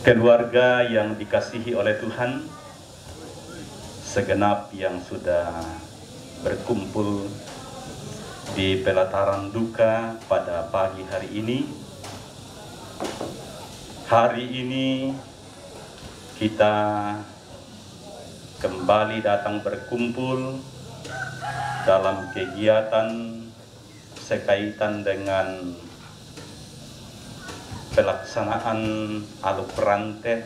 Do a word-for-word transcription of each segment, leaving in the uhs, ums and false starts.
Keluarga yang dikasihi oleh Tuhan, segenap yang sudah berkumpul di pelataran duka pada pagi hari ini. Hari ini kita kembali datang berkumpul dalam kegiatan sekaitan dengan pelaksanaan Aluk Rante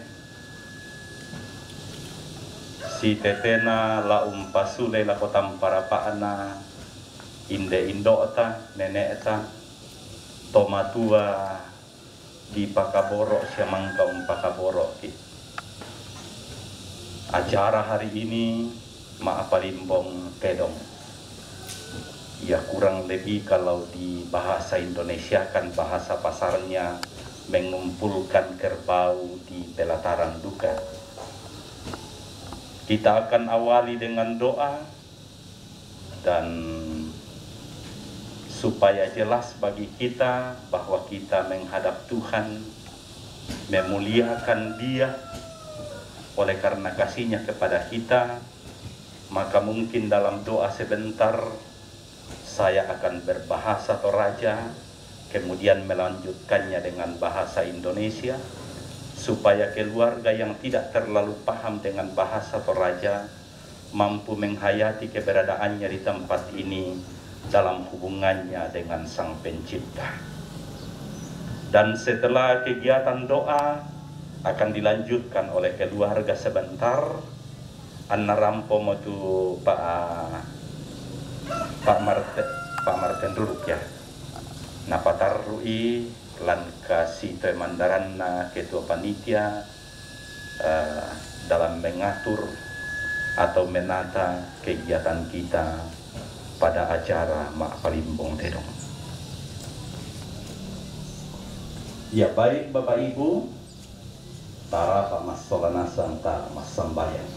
Sitetena la umpasulei lako tamparapa'na inde indo'ta, nene'ta, to matua dipakaboro' sia mangka umpakaboro'ki'. Acara hari ini ma'apalimbong tedong. Ya, kurang lebih kalau di bahasa Indonesiakan, bahasa pasarnya, mengumpulkan kerbau di pelataran duka. Kita akan awali dengan doa, dan supaya jelas bagi kita bahwa kita menghadap Tuhan, memuliakan Dia oleh karena kasih-Nya kepada kita, maka mungkin dalam doa sebentar saya akan berbahasa Toraja, kemudian melanjutkannya dengan bahasa Indonesia, supaya keluarga yang tidak terlalu paham dengan bahasa Toraja mampu menghayati keberadaannya di tempat ini dalam hubungannya dengan Sang Pencipta. Dan setelah kegiatan doa akan dilanjutkan oleh keluarga sebentar, anna rampomo tu Pa', Pa' Marte-, Pa' Marten Ruruk, ya. Napatarru'i lan kasitoe mandaranna ketua panitia, eh, dalam mengatur atau menata kegiatan kita pada acara ma'palimbong tedong. Ya, baik, Bapak Ibu, tara pa massola nasang ta massambayang.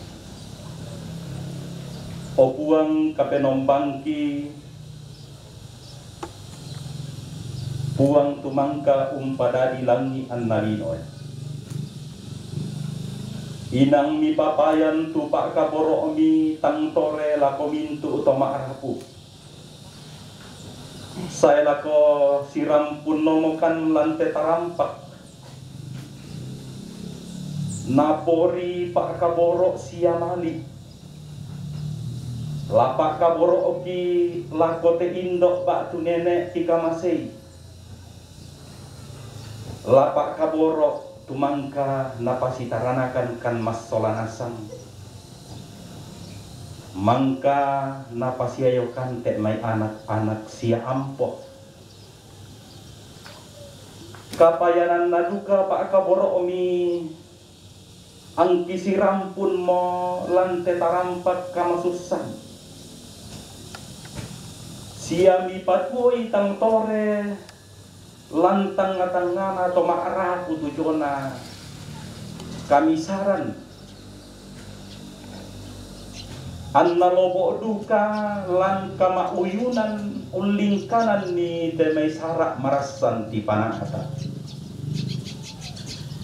O Puang Kapenombangki, Puang tumangka umpadadi langi' anna linoe. Inang mipapayan tu pa'kaboro'mi tang tore lako mintu' to ma'rapu. Sae lako sirampunnomokan lan te tarampak. Napori pa'kaboro' sia mali'. La pa'kaboro'ki' lako te indo' ba'tu nene' kikamasei. La pa'kaboro' tumangka napasitaranakan kan massola nasang. Mangka napasiayokan te mai anak-anak sia ampo. Kapayananna duka pa'kaboro'mi angki sirampunmo lan te tarampak kamasussan. Sia mipatuoi tang tore lan tangnga-tangngana to ma'rapu tu jona kamisaran. Anna lobo' duka lan kama'uyunan ullingkananni te mai sara' marassan tipana'ta.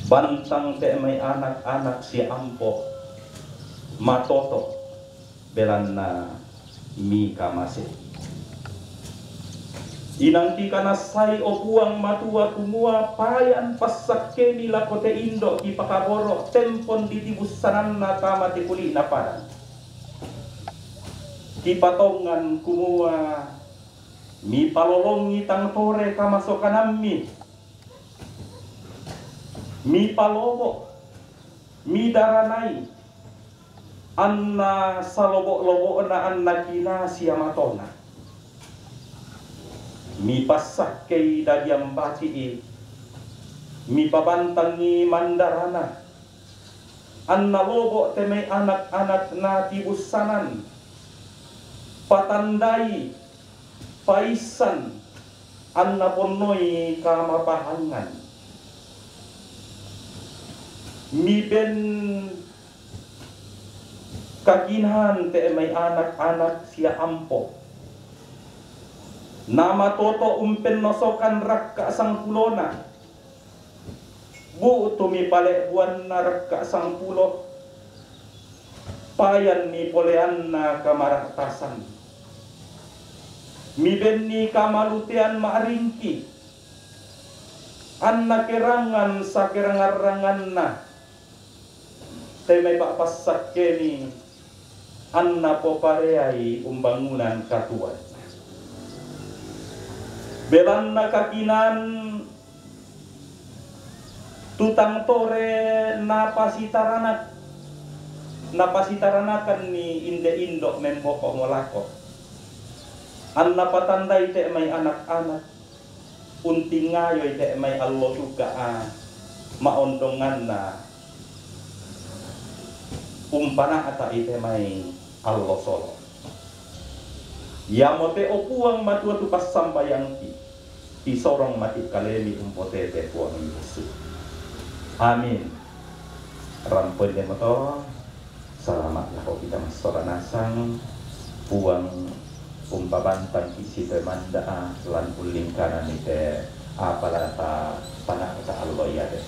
Bantang te mai anak-anak sia ampo matoto', belanna mikamasei. Inang kikanassai, o Puang Matua, kumua payan passakkemi lako te indo' kipakaboro' tempon ditibussananna tama te kuli'na padang. Kipatongan kumua mipalolongi tang tore kamasokanammi, mipalobo', midaranai, anna salobo'-lobo'na anna kinaa sia matona. Mipassakkei dadi ambati'i, mipabantangngi mandarana, anna lobo' te mai anak-anak natibussanan, patandai, paissan, anna ponnoi kamapahangan. Miben kakinaan te mai anak-anak sia ampo. Namatoto' umpennosokan rakka' sangpulona. Bu'tu mipale'buanna rakka' sangpulo. Payan mipoleanna kamara'tasan. Mibenni kamalutean ma'ringki. Anna kerangan sakerangan-ranganna. Te mai pa'passakkemi anna popareai umbangunan katuoan. Belanna kakinaan tu tang tore napasitaranak, Napasitaranakan ni inde' indo' membokomo lako. An napatandai te mai anak-anak, untingayoi te mai allo duka a ma'ondonganna, umpana'ta'i te mai allo solo. Iamote, o Puang Matua, tu passambayangki, tisorong mati' kalemi umpotete Puang Yesu. Amin. Rampoinne moto. Salama' lako kita massola nasang. Puang umpabantangki' sitoe manda'a lan ullingkananni te apa la tapana'ta allo iate.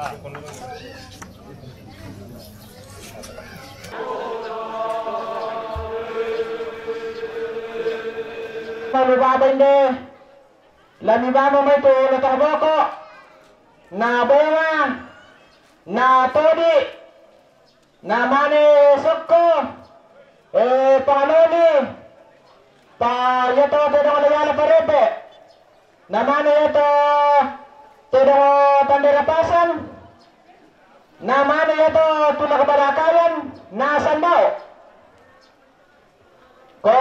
Malu baba inde, lami bamo mai tu lotong boko, na bonga, na todi, na mane sokko, e, pangaloni, pa yato tedong la yala parepe, na mane yato tedong tandera pasan, na mane yato tulak balakayan, na sambao. Ko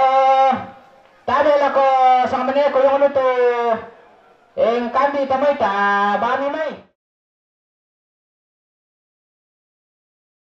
tabe lako sangamane ko yongonu tu eng kambi tamai ta bami mai.